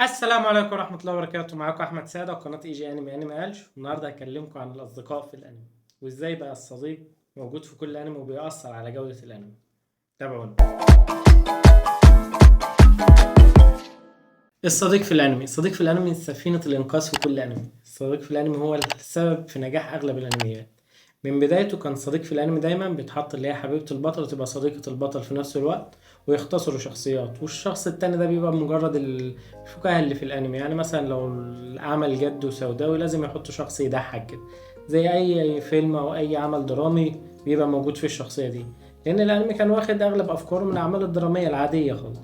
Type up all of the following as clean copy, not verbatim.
السلام عليكم ورحمة الله وبركاته. معاكم أحمد سادة وقناة إي جي أنمي أنمي قالش. النهاردة هكلمكم عن الأصدقاء في الأنمي، وإزاي بقى الصديق موجود في كل أنمي وبيأثر على جودة الأنمي. تابعونا. الصديق في الأنمي، الصديق في الأنمي سفينة الإنقاذ في كل أنمي. الصديق في الأنمي هو السبب في نجاح أغلب الأنميات. من بدايته كان صديق في الأنمي دايما بيتحط اللي هي حبيبة البطل وتبقى صديقة البطل في نفس الوقت، ويختصروا شخصيات، والشخص التاني ده بيبقى مجرد الفكاهة اللي في الأنمي. يعني مثلا لو العمل جد وسوداوي لازم يحطوا شخص يضحك كده، زي أي فيلم أو أي عمل درامي بيبقى موجود فيه الشخصية دي، لأن الأنمي كان واخد أغلب أفكاره من الأعمال الدرامية العادية خالص،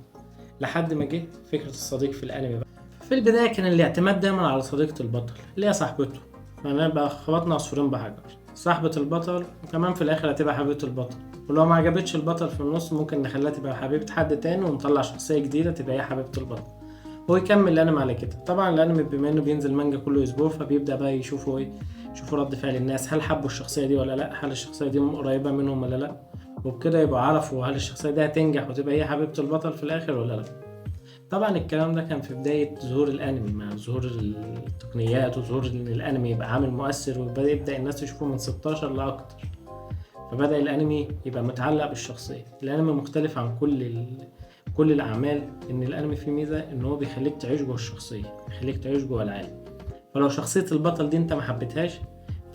لحد ما جه فكرة الصديق في الأنمي بقى. في البداية كان الاعتماد دايما على صديقة البطل اللي هي صاحبته، فأنا بقى خبطنا عصفورين بحجر، صاحبة البطل وكمان في الآخر هتبقى حبيبة البطل، ولو ما عجبتش البطل في النص ممكن نخليها تبقى حبيبة حد تاني ونطلع شخصية جديدة تبقى هي حبيبة البطل، ويكمل الأنمي على كده. طبعا الأنمي بما إنه بينزل مانجا كل أسبوع، فبيبدأ بقى يشوفوا إيه، يشوفوا رد فعل الناس، هل حبوا الشخصية دي ولا لأ، هل الشخصية دي قريبة منهم ولا لأ، وبكده يبقوا عرفوا هل الشخصية دي هتنجح وتبقى هي حبيبة البطل في الآخر ولا لأ. طبعا الكلام ده كان في بداية ظهور الأنمي، مع ظهور التقنيات وظهور إن الأنمي يبقى عامل مؤثر وبدأ يبدأ الناس تشوفه من 16 لأكتر، فبدأ الأنمي يبقى متعلق بالشخصية. الأنمي مختلف عن كل الأعمال، إن الأنمي فيه ميزة إن هو بيخليك تعيش جوه الشخصية، بيخليك تعيش جوه العالم. فلو شخصية البطل دي أنت ما حبيتهاش،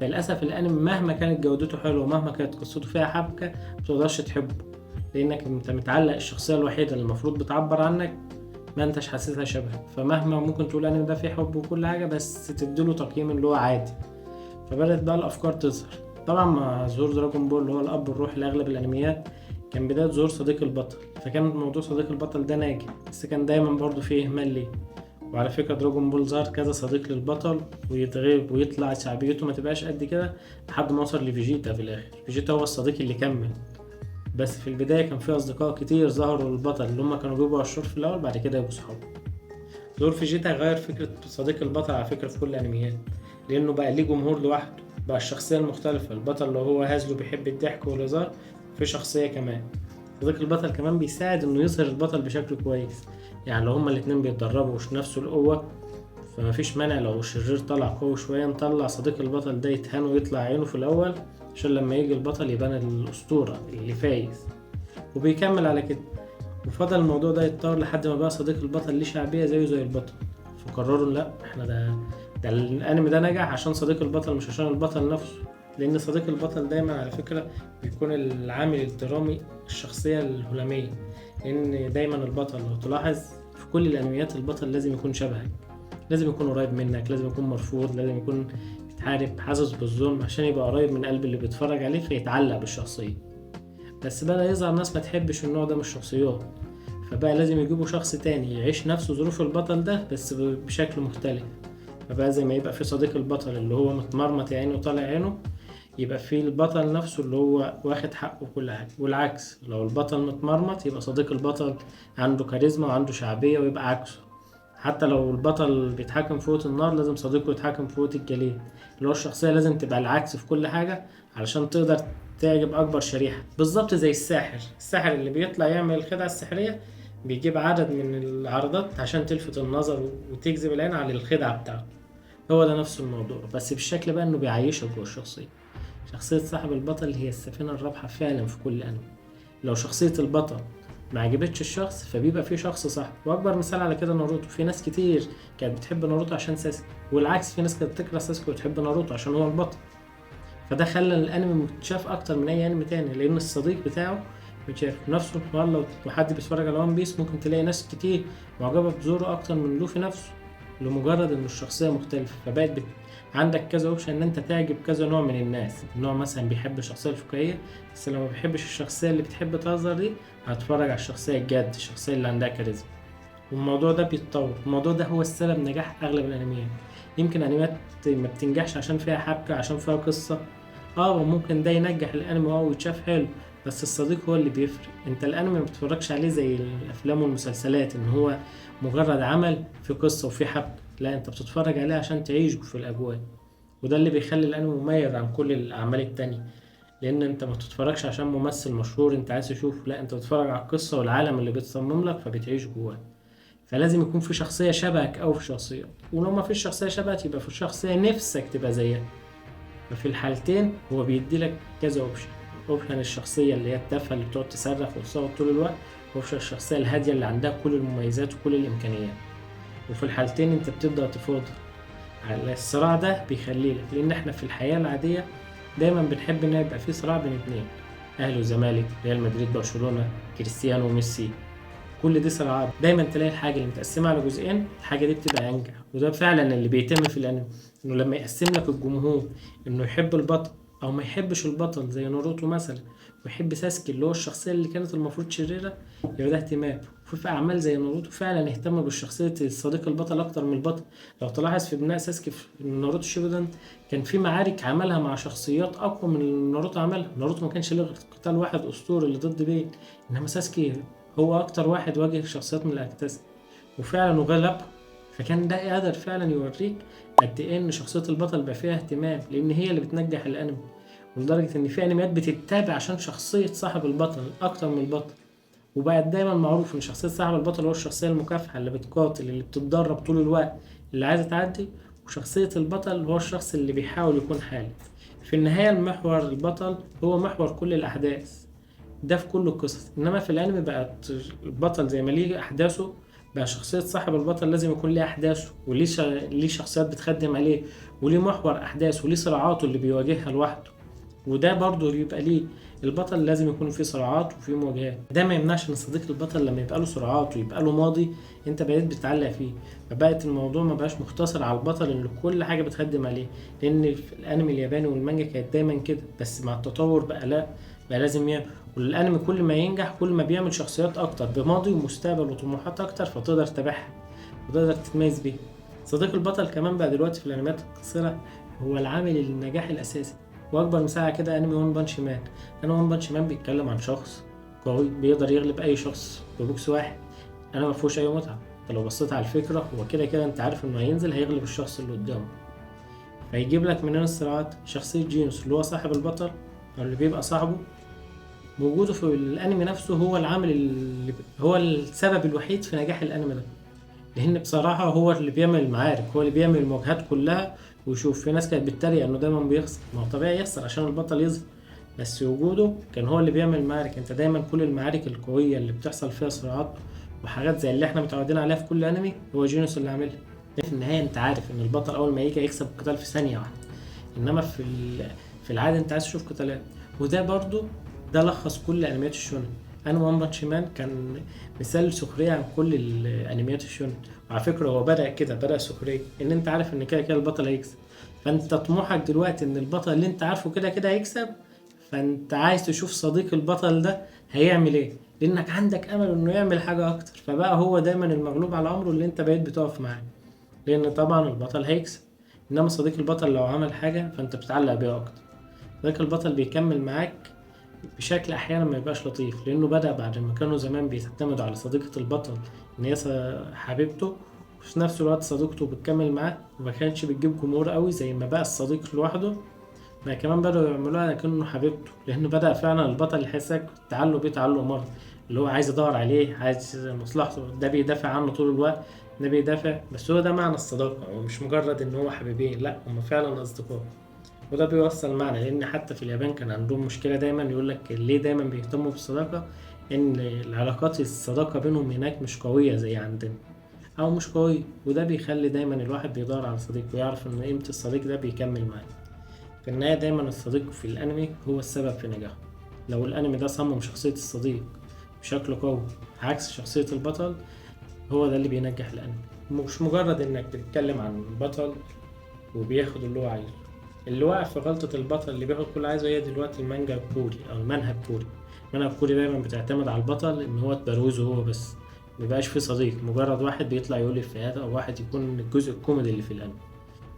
فللأسف الأنمي مهما كانت جودته حلوة ومهما كانت قصته فيها حبكة متقدرش تحبه، لأنك أنت متعلق الشخصية الوحيدة اللي المفروض بتعبر عنك ما انتش حاسسها شبهك. فمهما ممكن تقول الانمي ده فيه حب وكل حاجة، بس تديله تقييم اللي هو عادي. فبدات بقى الافكار تظهر. طبعا مع ظهور دراجون بول اللي هو الاب الروحي لاغلب الانميات، كان بداية ظهور صديق البطل، فكان موضوع صديق البطل ده ناجح، بس كان دايما برضو فيه اهمال ليه. وعلى فكرة دراجون بول ظهر كذا صديق للبطل ويتغيب ويطلع شعبيته ما تبقاش قد كده لحد ما وصل لفيجيتا في الاخر. فيجيتا هو الصديق اللي كمل، بس في البداية كان في أصدقاء كتير ظهروا للبطل اللي هما كانوا بيبقوا أشرار في الأول، بعد كده يبقوا صحاب. ظهور فيجيتا غير فكرة صديق البطل على فكرة في كل الأنميات، لأنه بقى ليه جمهور لوحده، بقى الشخصية المختلفة. البطل اللي هو هازلو بيحب الضحك والهزار، في شخصية كمان. صديق البطل كمان بيساعد إنه يظهر البطل بشكل كويس، يعني لو هما الاتنين بيتدربوا وش نفسه القوة، فمفيش مانع لو الشرير طلع قوي شوية نطلع صديق البطل ده يتهان ويطلع عينه في الأول، عشان لما يجي البطل يبان الأسطورة اللي فايز، وبيكمل على كده. وفضل الموضوع ده يتطور لحد ما بقى صديق البطل ليه شعبية زيه زي البطل، فقرروا لا احنا ده الانمي ده نجح عشان صديق البطل مش عشان البطل نفسه، لأن صديق البطل دايما على فكرة بيكون العامل الدرامي الشخصية الهلامية، لأن دايما البطل لو تلاحظ في كل الأنميات البطل لازم يكون شبهك، لازم يكون قريب منك، لازم يكون مرفوض، لازم يكون بيتحارب، حاسس بالظلم، عشان يبقى قريب من قلب اللي بيتفرج عليه فيتعلق بالشخصية. بس بدأ يظهر ناس ما تحبش النوع ده من الشخصيات، فبقى لازم يجيبوا شخص تاني يعيش نفس ظروف البطل ده بس بشكل مختلف. فبقى زي ما يبقى في صديق البطل اللي هو متمرمط يا عينه وطالع عينه، يبقى في البطل نفسه اللي هو واخد حقه كل حاجة، والعكس لو البطل متمرمط يبقى صديق البطل عنده كاريزما وعنده شعبية ويبقى عكسه. حتى لو البطل بيتحكم في قوة النار لازم صديقه يتحكم في قوة الجليد، اللي هو الشخصية لازم تبقى العكس في كل حاجة علشان تقدر تعجب أكبر شريحة. بالظبط زي الساحر، الساحر اللي بيطلع يعمل الخدعة السحرية بيجيب عدد من العرضات عشان تلفت النظر وتجذب العين على الخدعة بتاعته. هو ده نفس الموضوع بس بالشكل بقى إنه بيعيشك جوه الشخصية. شخصية صاحب البطل هي السفينة الرابحة فعلا في كل أنمي. لو شخصية البطل ما عجبتش الشخص فبيبقى في شخص صاحب، واكبر مثال على كده ناروتو. في ناس كتير كانت بتحب ناروتو عشان ساسكي، والعكس في ناس كانت بتكره ساسكي وتحب ناروتو عشان هو البطل. فده خلى الانمي متشاف اكتر من اي انمي تاني، لان الصديق بتاعه متشاف نفسه. الحوار لو حد بيتفرج على وان بيس ممكن تلاقي ناس كتير معجبه بزورو اكتر من لوفي نفسه، لمجرد ان الشخصية مختلفة. فبقت عندك كذا option ان انت تعجب كذا نوع من الناس. نوع مثلا بيحب الشخصية الفكاهية، بس لو ما بيحبش الشخصية اللي بتحب تهزر دي هتفرج على الشخصية الجد، الشخصية اللي عندها كاريزما. والموضوع ده بيتطور. الموضوع ده هو السبب نجاح اغلب الانميات. يمكن انميات ما بتنجحش عشان فيها حبكة، عشان فيها قصة، وممكن ده ينجح الانمي ويتشاف حلو، بس الصديق هو اللي بيفرق. انت الانمي ما بتتفرجش عليه زي الافلام والمسلسلات ان هو مجرد عمل في قصة وفي حبكة، لا انت بتتفرج عليه عشان تعيش في الاجواء. وده اللي بيخلي الانمي مميز عن كل الاعمال التانية، لان انت ما بتتفرجش عشان ممثل مشهور انت عايز تشوفه، لا انت بتتفرج على القصة والعالم اللي بيتصمم لك فبتعيش جواه. فلازم يكون في شخصية شبهك أو في شخصيات، ولو ما فيش شخصية شبهك يبقى في شخصية نفسك تبقى زيها. ففي الحالتين هو بيدي لك كذا option، option الشخصية اللي هي التافهة اللي بتقعد تصرخ وتصوت طول الوقت، و option الشخصية الهادية اللي عندها كل المميزات وكل الامكانيات. وفي الحالتين انت بتبدا تفاضل على الصراع ده، بيخلي لك، لان احنا في الحياة العادية دايما بنحب ان يبقى في صراع بين اتنين، اهلي وزمالك، ريال مدريد برشلونه، كريستيانو وميسي، كل دي صراعات. دايما تلاقي الحاجة اللي متقسمه على جزئين الحاجة دي بتبقى انجح، وده فعلا اللي بيتم في الانمي، انه لما يقسم لك الجمهور انه يحب البطل او ما يحبش البطل زي ناروتو مثلا، ويحب ساسكي اللي هو الشخصية اللي كانت المفروض شريرة، يبقى ده اهتمام. وفي اعمال زي ناروتو فعلا اهتم بالشخصية الصديق البطل اكتر من البطل. لو تلاحظ في بناء ساسكي في ناروتو شيبودن كان في معارك عملها مع شخصيات اقوى من ناروتو عملها. ناروتو ما كانش ليه غير قتال واحد اسطوري اللي ضد بين، انما ساسكي هو اكتر واحد واجه شخصيات من الاكتاس وفعلا وغلب. فكان ده قادر فعلا يوريك قد ايه ان شخصية البطل بقى فيها اهتمام، لان هي اللي بتنجح الانمي. ولدرجه ان في انميات بتتابع عشان شخصية صاحب البطل اكتر من البطل، وبقت دايما معروف ان شخصية صاحب البطل هو الشخصية المكافحه اللي بتقاتل اللي بتتدرب طول الوقت اللي عايزه تعدي، وشخصية البطل هو الشخص اللي بيحاول يكون حالي. في النهاية المحور البطل هو محور كل الاحداث ده في كل القصص. انما في الانمي بقت البطل زي ما ليه احداثه، بقى شخصية صاحب البطل لازم يكون ليه احداثه وليه ليه شخصيات بتخدم عليه وليه محور احداث وليه صراعاته اللي بيواجهها لوحده، وده برضه يبقى ليه البطل لازم يكون فيه صراعات وفيه مواجهات. ده ما يمنعش ان صديق البطل لما يبقى له صراعات ويبقى له ماضي انت بقيت بتتعلق فيه، فبقت الموضوع ما بقاش مختصر على البطل اللي كل حاجة بتخدم عليه. لان في الانمي الياباني والمانجا كانت دايما كده، بس مع التطور بقى لا، بقى لازم يعمل. والانمي كل ما ينجح كل ما بيعمل شخصيات اكتر بماضي ومستقبل وطموحات اكتر، فتقدر تتابعها وتقدر تتميز بيها. صديق البطل كمان بقى دلوقتي في الانميات القصيرة هو العامل للنجاح الاساسي. واكبر مثال على كده انمي One Punch Man. انمي One Punch Man بيتكلم عن شخص قوي بيقدر يغلب اي شخص ببوكس واحد. انا ما فيهوش اي متعه، انت لو بصيت على الفكرة هو كده كده انت عارف انه هينزل هيغلب الشخص اللي قدامه. فيجيب لك من هنا الصراعات. شخصية جينوس اللي هو صاحب البطل او اللي بيبقى صاحبه، وجوده في الانمي نفسه هو العامل اللي هو السبب الوحيد في نجاح الانمي ده، لان بصراحة هو اللي بيعمل المعارك، هو اللي بيعمل المواجهات كلها. ويشوف في ناس كانت بتتريق انه دايما بيخسر، ما هو طبيعي يخسر عشان البطل يظهر، بس وجوده كان هو اللي بيعمل المعارك. انت دايما كل المعارك القوية اللي بتحصل فيها صراعات وحاجات زي اللي احنا متعودين عليها في كل انمي هو جينوس اللي عاملها. في النهاية انت عارف ان البطل اول ما يجي هيكسب القتال في ثانية واحدة، انما في العادة انت عايز تشوف قتالات. وده برضو ده لخص كل انميات الشونن. انا One Punch Man كان مثال سخرية عن كل الانميات الشونن. وعلى فكرة هو بدا كده، بدا سخرية ان انت عارف ان كده كده البطل هيكسب، فانت طموحك دلوقتي ان البطل اللي انت عارفه كده كده هيكسب، فانت عايز تشوف صديق البطل ده هيعمل ايه، لانك عندك امل انه يعمل حاجة اكتر. فبقى هو دايما المغلوب على امره اللي انت بقيت بتقف معاه، لان طبعا البطل هيكسب. انما صديق البطل لو عمل حاجة فانت بتتعلق بيه اكتر. صديق البطل بيكمل معاك بشكل احيانا ما يبقاش لطيف، لانه بدا بعد ما كانوا زمان بيعتمدوا على صديقه البطل ان هي حبيبته، وفي نفس الوقت صديقته بتكمل معاه وما كانتش بتجيب جمهور قوي زي ما بقى الصديق لوحده. ما كمان بدأوا يعملوها كأنه حبيبته، لأنه بدأ فعلا البطل يحسك تعلق بيه تعلق مرض، اللي هو عايز يدور عليه، عايز مصلحته، ده بيدافع عنه طول الوقت، ده بيدافع. بس هو ده معنى الصداقة، هو مش مجرد إن هو حبيبين، لأ هما فعلا أصدقاء. وده بيوصل معنى، لأن حتى في اليابان كان عندهم مشكلة دايما يقول لك ليه دايما بيهتموا بالصداقة، إن العلاقات الصداقة بينهم هناك مش قوية زي عندنا، أو مش قوية. وده بيخلي دايما الواحد بيدور على صديق ويعرف إن قيمة الصديق ده بيكمل معاه. في النهاية دايما الصديق في الأنمي هو السبب في نجاحه. لو الأنمي ده صمم شخصية الصديق بشكل قوي عكس شخصية البطل، هو ده اللي بينجح الأنمي. مش مجرد إنك بتتكلم عن بطل وبياخد اللي هو عايزه. اللي وقع في غلطة البطل اللي بياخد كل اللي عايزه هي دلوقتي المانجا الكوري أو المنهج الكوري. المنهج الكوري دايما بتعتمد على البطل إن هو تبروزه هو بس، مبيبقاش فيه صديق، مجرد واحد بيطلع يقول إفيهات أو واحد يكون الجزء الكوميدي اللي في الأنمي.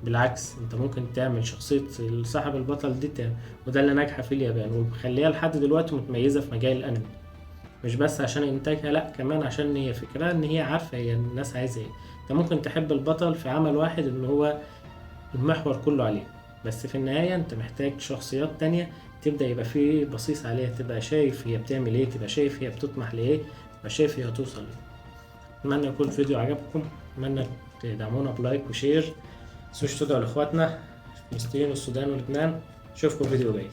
بالعكس انت ممكن تعمل شخصية صاحب البطل دي تعمل، وده اللي ناجحة في اليابان ومخليها لحد دلوقتي متميزة في مجال الانمي، مش بس عشان انتاجها، لا كمان عشان هي فكرها ان هي عارفة هي الناس عايزة ايه. انت ممكن تحب البطل في عمل واحد ان هو المحور كله عليه، بس في النهاية انت محتاج شخصيات تانية تبدأ يبقى فيه بصيص عليها، تبقى شايف هي بتعمل ايه، تبقى شايف هي بتطمح لايه، تبقى شايف هي هتوصل لايه. اتمنى يكون الفيديو عجبكم، اتمنى تدعمونا ب like و share، متنسوش تدعوا لاخواتنا في فلسطين والسودان ولبنان. اشوفكم في فيديو جاي.